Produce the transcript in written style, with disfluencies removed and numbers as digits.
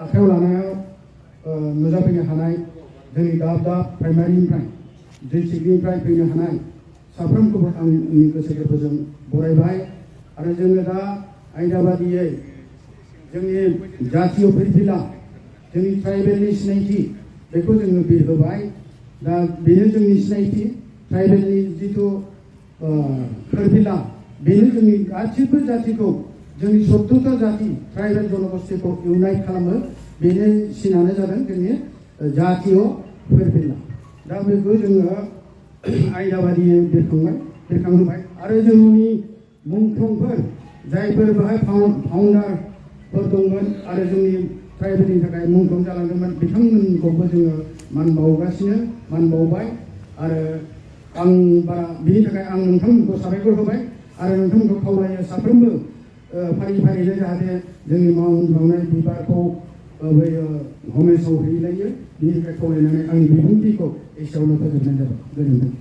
आखायाव लानायाव नुजाफैनो हानाय जोंनि दाब दाब प्राइमारिनिफ्राय डिस्ट्रिक्टनिफ्राय फैनो हानाय साफ्रोमखौबो आंनि गोसो गोरबोजों बरायबाय आरो जोङो दा आयदा बादियै जोंनि जातीय फिरफिला जोंनि ट्राइबेलनि सिनायथि बेखौ जोङो बिरहोबाय दा बेनो जोंनि सिनायथि ट्राइबेलनि जिथु फिरफिला बेनो जोंनि गासिबो जातिखौ जोंनि 17ता जाति ट्राइबेल जनगोष्ठीखौ इउनाइट खालामो बेनो सिनानो जादों जोंनि जातीय फिरफिला दा बेखौ जोङो आयदा बादियै बेरखांहोबाय आरो जोंनि मुंख्लंफोर जायफोर बेहाय फाउन्डारफोर दंमोन आरो जोंनि ट्राइबेलनि थाखाय मुंख्लं जालांदोंमोन बिथांमोनखौबो जोङो मान बावबाय आरो आं बारा बिनि थाखाय आं नोंथांमोनखौ साबायखर होबाय आरो नोंथांमोनखौ खावलायो साफ्रोमबो फारि फारिनो जाहाथे जोंनि मावनाय बिबारखौ हमेसाव हैलायो बिनि थाखाय खावलायनानै आंनि बिबुंथिखौ एसेयावनो फोजोबनाय जाबाय गोजोन्थों।